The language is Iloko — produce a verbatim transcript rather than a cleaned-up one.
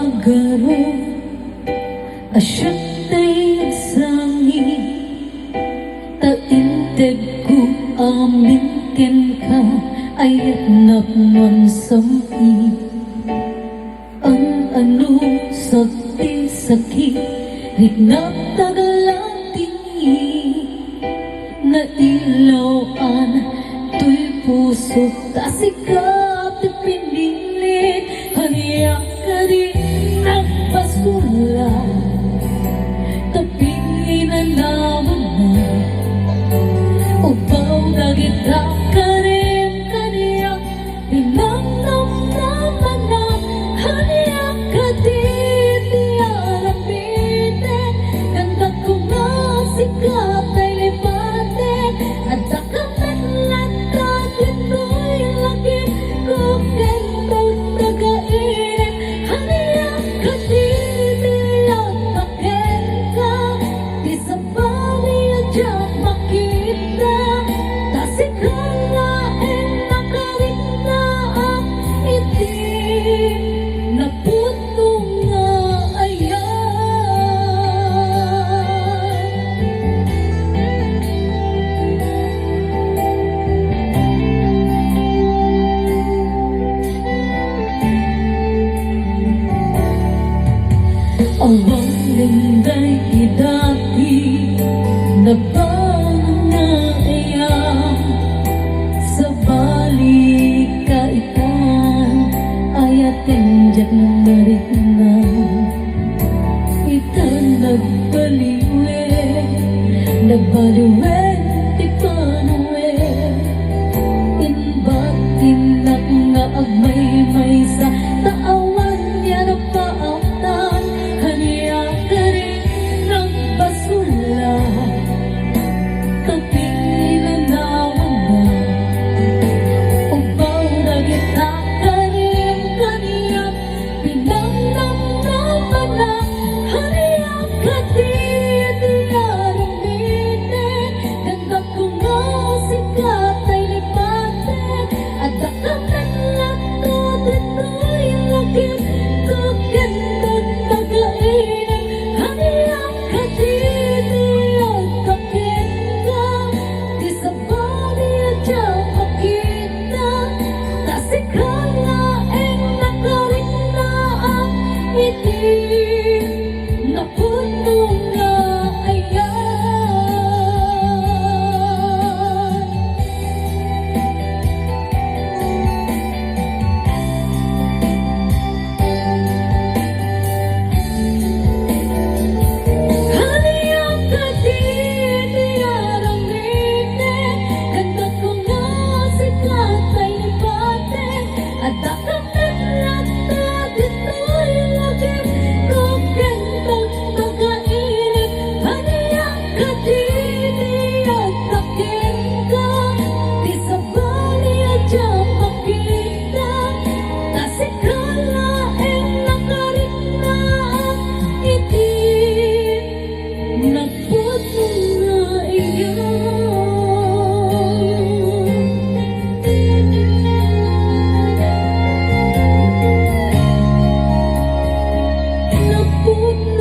Garud a siak tay agsangi, ta integko amin kenka, ayat napman sam-i. An-ano sa ti sakit, riknak tagalati. Nailaw-an toy pusok, ta sika ti pinili. Ania kadi nagbasol a, ta pinanawagna. Ubaw dagita karim kaniak. Pinanamnamana, ania kadi ti aramiden? Kantako nga sika tay lipaten, adda ka met latta ditoy lagipko ken dagdagainit. Ania kadi ti adda kenka? Di sabali a diak makita, ta sika nga innak a riknaak iti napudno nga ayat. Awan daydi dati nabangon nga ayat, sabali kaitan, ayaten diak narikna. Ita nagbaliwen, nagbaliwen ti panawen. Imbat innak nga agmaymaysa, ta awan nga napaamtan. Ania kadi nagbasol a, ta pinanawagna. Ubaw dagita karim kaniak, pinanamnamana. Ania kadi ti aramiden? Kantako nga sika tay lipaten, adda ka met latta ditoy lagipko ken dagdagainit. Ania kadi ti adda kenka? Di sabali a diak makita, ta sika nga innak a riknaak iti napudno nga ayat. Ania kadi ti aramiden? Kantako nga sika tay lipaten, adda ka met latta ditoy lagipko ken dagdagainit. Ania kadi ti adda kenka? Di sabali a diak makita, ta sika nga innak a riknaak iti napudno nga ayat. Napudno